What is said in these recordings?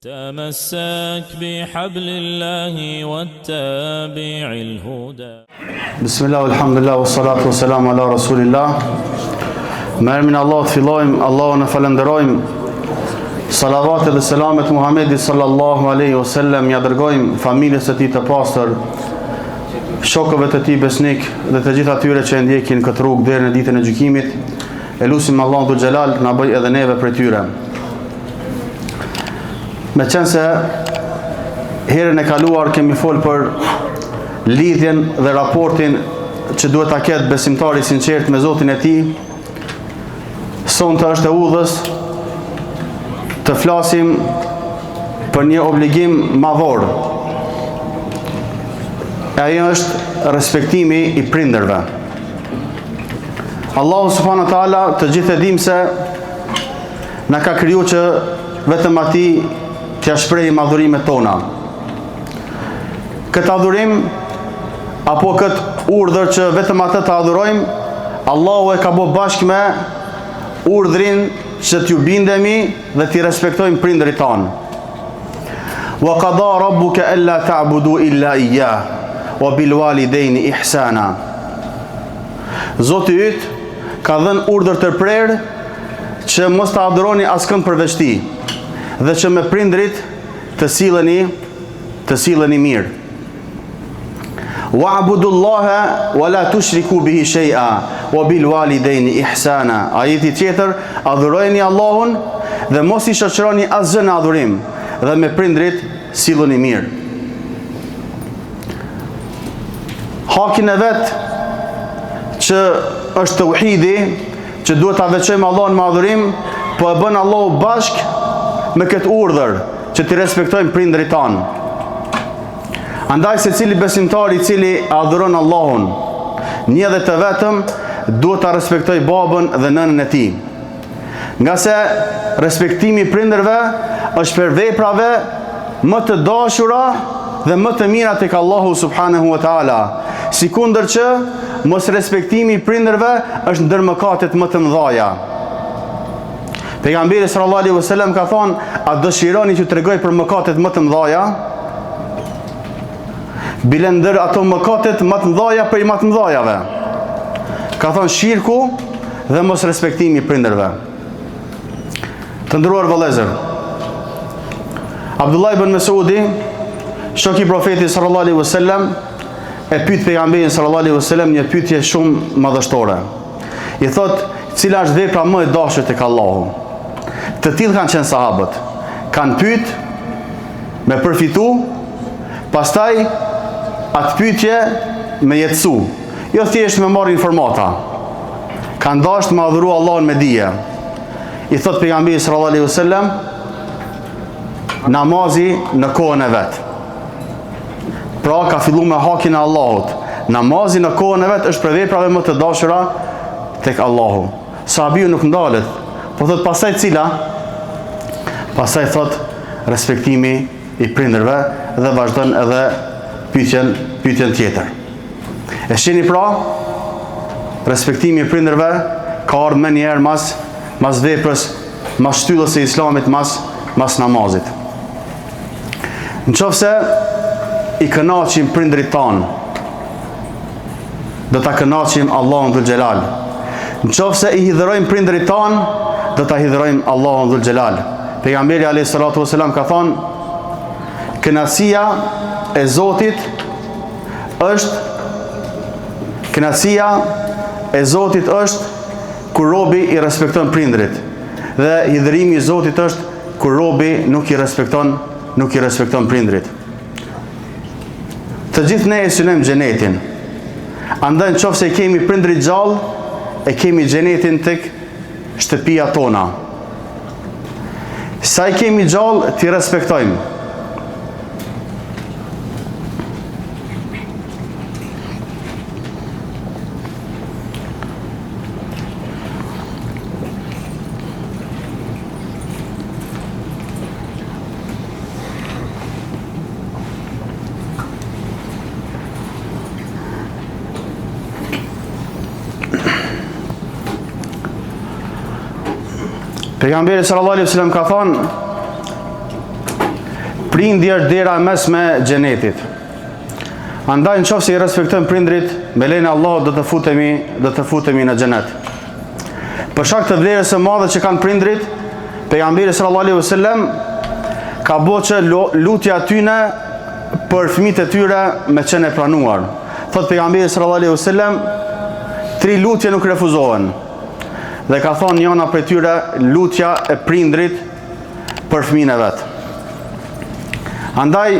تمسك بحبل الله واتبع الهدى بسم الله والحمد لله والصلاة والسلام على رسول الله Me emrin e Allahut fillojmë, Allahun e falënderojmë Salavatet dhe selamet Muhammedit sallallahu aleyhi wa sallam Ja dërgojmë familjes së tij të pastër Shokëve të tij besnik dhe të gjithë atyre që e ndjekin këtë rrugë deri në ditën e gjykimit E lusim Allahun dhul xhelal na bëj edhe neve prej tyre Meqenëse herën e kaluar kemi folë për lidhjen dhe raportin që duhet ta ketë besimtari i sinqertë me Zotin e tij, sonte është e udhës të flasim për një obligim madhor. E ai është respektimi i prindërve. Allahu subhanahu wa taala të gjithë e dimë se Na ka kriju që vetëm atij t'ia shprehim adhurimet tona. Këtë adhurim, apo këtë urdhër që vetëm atë të adhurojmë, Allahu e ka bo bashkë me urdhrin që t'ju bindemi dhe t'i respektojmë prindërit tanë. Wa qada rabbuka alla ta'budu illa iyyah wa bil walidayni ihsana. Zoti yt ka dhënë urdhër të prerë që mos të adhuroni askënd përveç tij dhe që me prindërit të silleni të silleni mirë. Wa'budullaha wa la tushriku bihi shay'a wa bil walidayni ihsana. Ajeti tjetër, adhurojeni Allahun dhe mos i shoqëroni asgjë në adhurim dhe me prindërit silluni mirë. Hakin e vet që është teuhidi, që duhet ta veçojmë Allahun me adhurim, po e bën Allahu bashkë me këtë urdhër që t'i respektojmë prindërit tanë. Andaj secili besimtar i cili adhuron Allahun, një dhe të vetëm, duhet ta respektojë babën dhe nënën e tij. Ngase respektimi i prindërve është prej veprave më të dashura dhe më të mira tek Allahu subhanahu wa taala. Sikundër që mosrespektimi i prindërve është ndër mëkatet më të mëdha. Pejgamberi sallallahu alaihi wasallam ka thonë, a dëshironi t'ju tregoj për mëkatet më të mëdha? Bile ndër ato mëkatet më të mëdha prej më të mëdhajave. Ka thonë shirku dhe mosrespektimi i prindërve. Të nderuar vëllezër, Abdullah ibn Mesudi, shok i profetit sallallahu alaihi wasallam, e pyet pejgamberin sallallahu alaihi wasallam një pyetje shumë madhështore. I thot, cila është vepra më e dashur tek Allahu? Të tillë kanë qenë sahabët. Kanë pyet me përfitu, pastaj atë pyetje me jetësu. Jo thjesht me marrë informata. Kanë dashtë me adhuru Allahun me dije. I thot pejgamberi sallallahu alaihi wasallam, namazi në kohën e vet. Pra ka fillu me hakin e Allahut. Namazi në kohën e vet është prej veprave më të dashura tek Allahu. Sahabiu nuk ndalet, po thot pastaj cila? Pastaj thot respektimi i prindërve dhe vazhdon edhe pyetjen pyetjen tjetër. E shihni pra, respektimi i prindërve ka ardhur menjëherë mas mas veprës, mas shtyllës së Islamit, mas mas namazit. Në qoftë se i kënaqim prindërit tanë, do ta kënaqim Allahun dhul xhelal. Në qoftë se i hidhërojmë prindërit tanë, do ta hidhërojmë Allahun dhul xhelal. Pejgamberi alayhi salatu wasalam ka thonë, kënaqësia e Zotit është kënaqësia e Zotit është kur robi i respekton prindërit dhe hidhërimi i Zotit është kur robi nuk i respekton nuk i respekton prindërit. Të gjithë ne e synojmë xhenetin. Andaj në qoftë se i kemi prindërit gjallë, e kemi xhenetin tek shtëpia tona. Sa i kemi gjallë, t'i respektojmë. Pejgamberi sallallahu alaihi wasallam ka thonë. Prindi është dera e mesme e xhenetit. Andaj në qoftë se i respektojmë prindrit, me lejen e Allahut do të futemi, do të futemi në xhenet. Për shkak të vlerës së madhe që kanë prindrit, pejgamberi sallallahu alaihi wasallam ka bo që lutja e tyne për fëmijët e tyre me qenë e pranuar. Thot pejgamberi sallallahu alaihi wasallam, tri lutje nuk refuzohen. Dhe ka thonë njëna prej tyre lutja e prindrit për fëmijën e vet. Andaj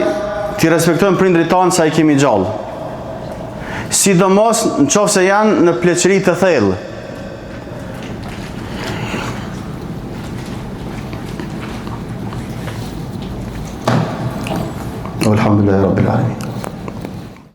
t'i respektojmë prindrit tanë sa i kemi gjallë. Sidomos në qoftë se janë në pleqëri të thellë. Alhamdulillah Rabbil Alamin.